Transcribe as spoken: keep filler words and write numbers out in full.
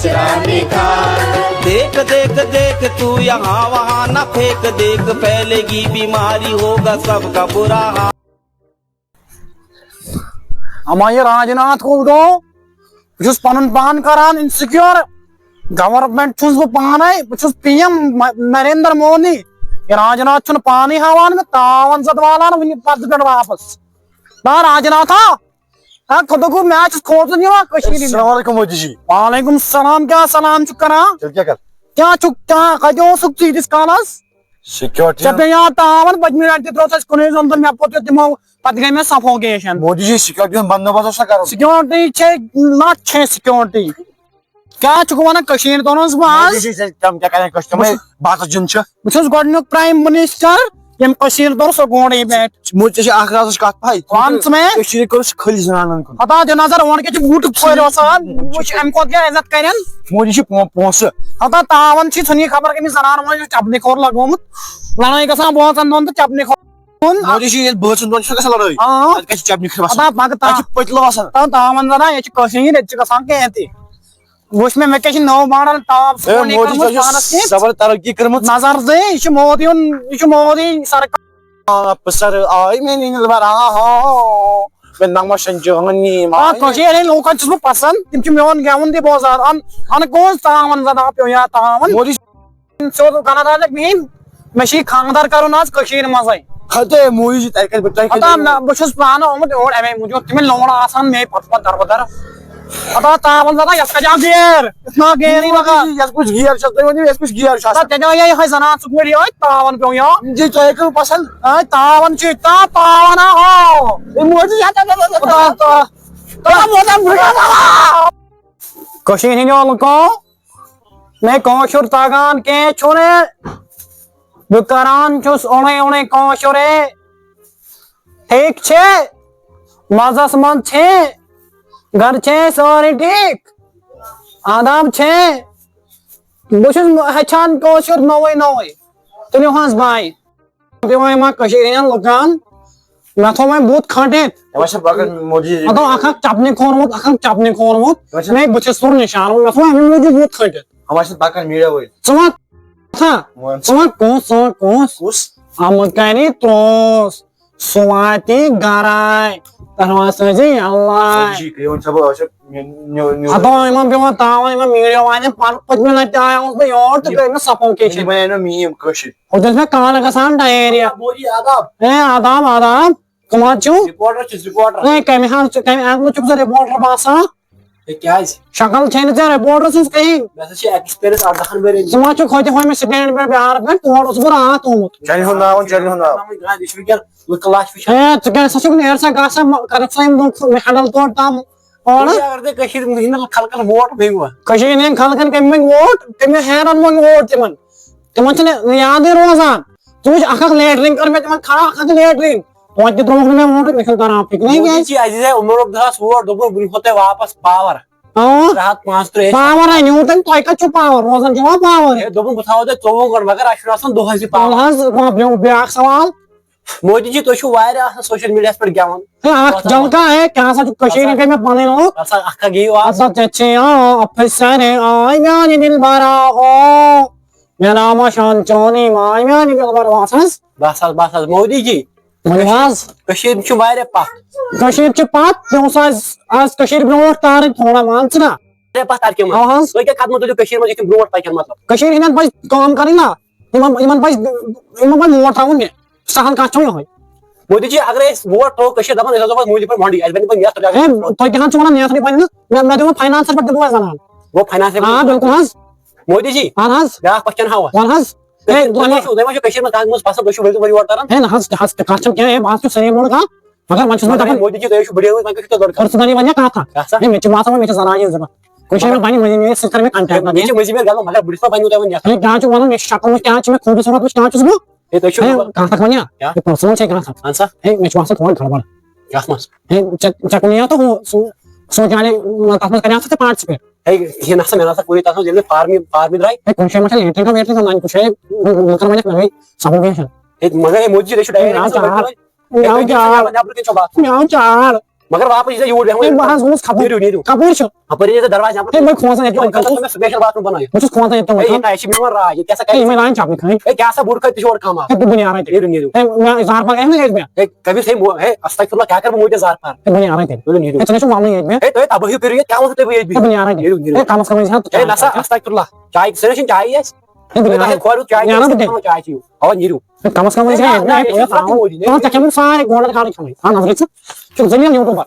देख देख देख तू यहाँ वहाँ ना फेंक, देख फैलेगी बीमारी, होगा सबका बुरा हाल। اما یہِ راجناتھ کوٚت گوٚو؟ بہٕ چھُس پنُن پان کران انسیکیور۔ گورنمنٹ چھُس بہٕ پانے، بہٕ چھُس پی ایم نریندر مودی۔ یہِ راجناتھ چھُنہٕ پانٕے ہاوان مےٚ، تاوَن زد والان وٕنہِ پتہٕ پٮ۪ٹھ واپس۔ نا راجناتھا، ہا، خۄدا گوٚو، مےٚ حظ چھُس کھوژُن یِوان کٔشیٖرِ منٛز۔ السلام علیکم مودی جی۔ وعلیکم السلام، کیٛاہ سلام چھُکھ کران؟ تیٚلہِ کیٛاہ کر؟ کیٛاہ چھُکھ، کیٛاہ، کتہِ اوسُکھ ژٕ ییٖتِس کالس؟ سیکیورٹی۔ ژےٚ پیٚیہِ یاد تاوَن، پٔتمہِ لٹہِ تہِ ترٛوو اَسہِ کُنُے زوٚن تہٕ مےٚ پوٚت یہِ تِمو، پتہٕ گٔے مےٚ سفوکیشن۔ مودی جی، سیکیورٹی ہُنٛد بندوبست اوس سا کرُن؟ سیکیورٹی چھے، لَچھ چھے سیکیورٹی۔ کیٛاہ چھُکھ وَنان، کٔشیٖرِ توٚرُن حظ بہٕ آز؟ مودی جی، تِم کیٛاہ کرن کٲشِر؟ تِم ہے باقٕے جِن چھِ۔ بہٕ چھُس گۄڈٕنیُک پرایم منسٹر، ییٚمۍ کٔشیٖرِ توٚر سکوٗنٕے پٮ۪ٹھ۔ مودی، ژےٚ چھِ اکھ رازٕچ کتھ پَے؟ وَن ژٕ مےٚ۔ کٔشیٖرِ کوٚر سُہ خٲلی زنانن کُن۔ پتہ دِ نظر، اورٕ کیٛاہ چھِ بوٗٹہٕ پھٲلۍ وَسان؟ وٕچھ، اَمہِ کھۄتہٕ کیٛاہ عزت کرن؟ مودی چھِ پو-، پونٛسہٕ۔ ہتا تاوَن چھِ ژھٕنی خبر کٔمِس زنان مۄہنیو چپنہِ کھور لگومُت۔ لڑٲے گژھان بٲژن دۄن تہٕ چپنہِ کھور۔ مودی چھِ ییٚلہِ بٲژن دۄن چھِ گژھان لڑٲے۔ آ۔ تَتہِ کَتہِ چھِ چپنہِ کھور وَسان؟ ہتا پَکہٕ تا-، تَتہِ چھِ پٔتلہٕ وَسان۔ تا-، تاوَن زنان، ییٚتہِ چھِ کٔشیٖر، ییٚتہِ چھِ گژھان کینٛہہ تہِ۔ وٕچھ مےٚ، مےٚ کیٛاہ چھِ نٔو ماڈل تاو اے، سکوٗٹی مودی کٔرمٕژ چھِ پانَس کِژھ۔ زبر ترقی کٔرمٕژ۔ نظر دِ، یہِ چھُ مودی یُن، یہِ چھُ مودی سرکار۔ آپ سر آئے میری نظر آ ہو، میں نمشن جوانی آ، ماے۔ کٔشیٖرِ ہٕنٛدۍ لوٗکَن چھُس بہٕ پسنٛد، تِم چھِ میون گٮ۪وُن تہِ بوزان۔ اَن، اَن کُس تاوَن زَن آو پیوٚو یا تاوَن؟ مودی سیوٚد غلط آسہِ مےٚ کِہیٖنۍ، مےٚ چھُ یہِ خانٛدر کَرُن آز کٔشیٖرِ منٛزٕے۔ ہتے مودی جی، تۄہہِ کَتہِ، تۄہہِ کَتہِ ہتا، نہ، بہٕ چھُس پانہٕ آمُت یور اَمے موٗجوٗب، تِمَن لونٛڈ آسان مے پَتہٕ پَتہٕ دَربٕدَر۔ ہتا تاوَن زَن آسہِ، یَتھ کَتہِ آو گیر؟ یَتھ ما گیر یی مودی لگان؟ جی، یَتھ کُس گیر چھُ؟ تُہۍ ؤنِو، یَتھ کُس گیر چھُ آسان؟ ہتا، تیٚلہِ آیے یِہوٚے زَنان ژُکوٗری، یِہوٚے تاوَن پیوٚو یور۔ جی، تۄہہِ کٔرِو پَسنٛد؟ آ، تاوَن چھُ یہِ، تا-، تاوَن ہا ہو۔ ہے، مودی جی، ہتا، ہتا، ہتا، ہتا۔ ہتا، ہتا، ہتا، ہتا۔ کٔشیٖرِ ہٕنٛدیو لُکو، مےٚ کٲشُر تَگان کینٛہہ چھُنہٕ۔ بہٕ کَران چھُس اوٚڑُے اوٚڑُے کٲشُرے۔ ٹھیٖک چھِ؟ مَزَس منٛز چھِ؟ گَرٕ چھِ سٲری ٹھیٖک؟ آداب چھِ؟ بہٕ چھُس ہیٚچھان کٲشُر نوٚوُے نوٚوُے۔ تُلِو حظ بھاے۔ دِوان یِمن کٔشیٖرِ ہٕنٛدٮ۪ن لُکن، مےٚ تھوٚو وۄنۍ بُتھ کھٔٹِتھ۔ یِمن چھِ پکان مودی۔ مےٚ دوٚپ، اکھ اکھ چپنہِ کھولمُت، اکھ اکھ چپنہِ کھولمُت۔ یِمن چھِ مےٚ بٕتھِس کوٚر نِشان، مےٚ تھوٚو اَمہِ موٗجوٗب بُتھ کھٔٹِتھ۔ یِمن چھِ پکان میٖڈیا وٲلۍ۔ ژٕ وَن کتھا، وَن۔ ژٕ وَن کُس، ژٕ وَن کُس؟ کُس؟ اَمہٕ کَرِ ترٛوس، سُہ واتہِ گرے، تَتھ وَنان سٲزی یَلَے۔ جی، یِمن چھِ بہٕ، أسۍ چھِ نیو-، نیو-، نیو-، ہتو یِمن پیوان تاوان، یِمن میٖڈیا والٮ۪ن پَنُن پٔتمہِ لَٹہِ تہِ آیوس بہٕ یور تہٕ یِم، کٔرۍ مےٚ سفوکیشن۔ یِم بَنیو نہٕ میٖم کٲشِر۔ ہُتہِ ٲسۍ مےٚ کالہٕ گژھان ڈایریا۔ مودی، آداب۔ اے، آداب، آداب۔ کٕم حظ چھِو؟ رپورٹر چھُس، رپورٹر۔ اے، کَمہِ حظ چھُ، کَمہِ اینگلہٕ چھُکھ ژٕ رپورٹر باسان؟ ہے، کیٛازِ؟ شکل چھے نہٕ ژےٚ رپورٹر سٕنٛز کِہیٖنۍ۔ مےٚ ہسا چھِ ایکسپیرینس اَردَہَن ؤرین۔ ژٕ ما چھُکھ ہوٚتہِ ہوٚمہِ سٹینڈ پٮ۪ٹھ بیٛارٕ پٮ۪ٹھ؟ تور اوسُس بہٕ راتھ آمُت۔ چلہِ ہُنٛد ناو، چلہِ ہُنٛد ناو۔ گاندِ، یہِ چھُ وٕنکیٚن لُکہٕ لاش وٕچھان۔ ہے، ژٕ کیٛاہ سا چھُکھ، نیر سا، گژھ سا، مہ-، کَرَکھ سا یِم لُکھ مےٚ ہینڈل تور تام۔ اورٕ؟ وۄنۍ اگر تُہۍ کٔشیٖرِ منٛز یِنہٕ خلقن ووٹ مٔنٛگوا؟ کٔشیٖرِ ہٕنٛدٮ۪ن خلقن کٔمۍ مٔنٛگۍ ووٹ؟ تٔمۍ ہیران مٔنٛگۍ ووٹ تِمن۔ تِمن چھُنہٕ یادٕے روزان۔ ژٕ وٕچھ، اکھ اکھ لیٹرین کٔر مےٚ تِمن کھڑا، اکھ اکھ لیٹرین۔ توتہِ تہِ ترٛووُکھ نہٕ مےٚ ووٹ، مےٚ چھُنہٕ تران فِکرے مودی کینٛہہ۔ جی، عزیز ہے، عمر عبدالس ووٹ، دوٚپُن، بہٕ دِمہو تۄہہِ واپس پاور۔ آ۔ ترٛےٚ ہتھ پانٛژترٕٛہ۔ پاور ہا نیوٗ تٔمۍ، تۄہہِ کتہِ چھُو پاور؟ روزان چھُوا پاور؟ ہے، دوٚپُن، بہٕ تھاوو تۄہہِ ژوٚوُہ گٲنٛٹہٕ، مگر اَسہِ چھُنہٕ آسان دۄہس یہِ پاور۔ وَلہٕ حظ، وۄنۍ بیٛاکھ، بیٛاکھ سوال۔ مودی جی، تُہۍ چھِو واریاہ آسان سوشل میٖڈیاہَس پٮ۪ٹھ گٮ۪وان۔ ہے، اَکھ جلکا ہے، کیٛاہ سا چھُ کٔشیٖرِ ہٕنٛدۍ مےٚ پَنٕنۍ لوٗکھ؟ اَسا اَکھ کَتھ گٔیِو آز۔ اَسا ژےٚ چھے آ، اَپھَے سارے آے میٛانہِ دِلبرا ہو۔ مےٚ ناو ما شان چونی ما آے میٛانہِ دِلبرا، بَس حظ۔ بَس حظ، بَس حظ، مودی جی۔ ؤنِو حظ۔ کٔشیٖر چھِ واریاہ پَتھ۔ کٔشیٖر چھِ پَتھ، مےٚ اوس آز، آز کٔشیٖرِ برونٛٹھ تارٕنۍ تھوڑا، مان ژٕ نا۔ واریاہ پَتھ تَرقی منٛز۔ آ حظ۔ تُہۍ کیٛاہ قدمہٕ تُلِو کٔشیٖرِ منٛز یُتھ یِم برونٛٹھ پَکن مطلب؟ کٔشیٖرِ ہٕنٛدٮ۪ن پَزِ کٲم کَرٕنۍ نا۔ یِمن، یِمن پَزِ، یِمن پَزِ ووٹ تھاوُن مےٚ۔ سہل کَتھ چھو یِہوٚے۔ مودی جی، اگرے أسۍ ووٹ ترٛوو کٔشیٖرِ، دَپان أسۍ ہسا واتو مودی پٮ۪ٹھ مۄنڈی، اَسہِ بَنہِ پَتہٕ نیتھٕے۔ ہے، تُہۍ کیٛاہ حظ چھِو وَنان نیتھٕے بَنہِ نہٕ؟ مےٚ، مےٚ دِمو فاینانسَس پٮ۪ٹھ دِمو أسۍ زَنان۔ گوٚو فاینانسَس پٮ۪ٹھ؟ آ، بِلکُل حظ۔ مودی جی، اَہَن حظ۔ بیٛاکھ question ہاوَو۔ وَن حظ۔ ہے، ہے، تۄہہِ ما چھُو، تۄہہِ ما چھُو کٔشیٖرِ منٛز کانٛہہ گوٚمُت پَسنٛد، تُہۍ چھِو ؤلِو وۄنۍ یور تَران؟ ہے، نہ حظ، تہِ حظ، تہِ کَتھ چھَنہٕ کینٛہہ، ہے، بہٕ حظ چھُس صحیح ووٚنمُت کَتھ۔ مگر وۄنۍ چھُس بہٕ مگر دَپان، مودی جی، تُہۍ چھِو بٕڈِیو، وۄنۍ کیٛاہ چھُو تۄہہِ دۄد کَرُن؟ پٔرسٕنٔلی وَنہِ کَتھ اَکھ۔ کیٛاہ سا؟ ہے، مےٚ چھِ باسان، وۄنۍ مےٚ چھِ زَنان یہِ زٕ۔ کُنہِ جایہِ مےٚ بَنہِ مٔنٛزِم یہِ مٔنٛزِم ییٚلہِ گژھو، مگر بٕڈِس ما بَنہِ تۄہہِ وۄنۍ یَتھ؟ ہے، کیٛاہ چھُ وَنان؟ مےٚ چھِ شکل وٕچھ، کیٛاہ چھِ مےٚ خوٗبصوٗرت وٕچھ، کیٛاہ چھُس بہٕ؟ ہے، تُہۍ چھِو ہے، مطلب کَتھ اَکھ وَنیا؟ کیٛاہ؟ یہِ پٔرسٕنَل چھے کَتھ اَکھ۔ اَہَن سا۔ ہے، مےٚ چھِ باسان تھوڑا گڑبڑ۔ کَتھ منٛز؟ ہے، ژےٚ، ژےٚ کُنیا تہٕ ہُہ، سُہ، سُہ کیٛاہ وَنان، تَتھ منٛز کَریٛاو ژےٚ participate؟ ہے، ہے نہ سا، مےٚ نہ سا کوٚرُے تَتھ منٛز، ییٚلہِ مےٚ فارمہِ، فارمہِ درٛاے۔ ہے، کُنہِ جایہِ ما چھےٚ لیٹرِن کانٛہہ ویٹرِن کانٛہہ، نانہِ کُنہِ جایہِ، لُکَن وَنٮ۪کھ مےٚ گٔے suffocation۔ ہے، مگر ہے، مودی جی، تُہۍ چھِو ہے، direct مےٚ آو گژھان چار۔ وۄنۍ۔ ہے، مےٚ آو تُہۍ کیٛاہ چار۔ نٮ۪برٕ کِنۍ چھو باتھ؟ مےٚ آو چار۔ مگر واپس یی ژےٚ یوٗرۍ بیٚہمو۔ ہے، بہٕ حظ گوٚمُس خبر۔ نیٖرِو، نیٖرِو۔ کَپٲرۍ چھُ؟ اَپٲرۍ یی ژےٚ دروازٕ یَپٲرۍ۔ ہے، بہٕ کھوژان ییٚتہِ ہے، وۄنۍ کَتھ ٲس مےٚ special bathroom بَنٲیِتھ۔ بہٕ چھُس کھوژان ییٚتہِ ہے، وۄنۍ۔ یہِ نہ، یہِ چھِ میون راج، یہِ کیٛاہ سا ہے، کَرِ؟ یِمَے لایَن چَپنہِ کھٲنۍ۔ ہے، کیٛاہ سا بُرٕ کھٲلِتھ، تہِ چھُ اورٕ کَم آسان۔ ہے، بہٕ نیران تیٚلہِ۔ نیٖرِو، نیٖرِو۔ ہے، مےٚ زارٕ پار گژھِ نہ ییٚتہِ مےٚ۔ ہے، کٔمِس ہے مو-، ہے، استغفر اللہ، کیٛاہ کَرٕ بہٕ موٗدِس زارٕ پار؟ ہے، بہٕ نیران تیٚلہِ۔ ؤلِو، نیٖرِو۔ ہے، ژٕ نہ چھُکھ وَننُے ییٚتہِ مےٚ۔ ہے، تُہۍ تَبٲہِو کٔرِو ییٚتہِ، کیٛاہ وَنہو تۄہہِ بہٕ ییٚتہِ ہے، بہٕ بِہِتھ؟ نیران تیٚلہِ۔ نیٖرِو، نیٖرِو۔ ہے، نہ سا، استغفر اللہ۔ چاے، سُہ نہ چھُنہٕ چایی اَسہِ۔ ہے، بہٕ ہے، تۄہہِ نیران۔ کھورُو چاے، نیران بہٕ تیٚلہِ۔ چٮ۪مو چاے چیٚیِو۔ اَوا، نیٖرِو۔ ہے، کَمَس کَم ہے، وٕنہِ نہ، چھِ نہ، ہے، ہے، ہے، تھاوُن۔ تُہۍ کیٛاہ کھٮ۪مو سارے گونڈَن کھالٕنۍ کھٮ۪مٕے۔ اَہَن حظ، رٔٹِو۔ چھُکھ زٔمیٖن YouTuber۔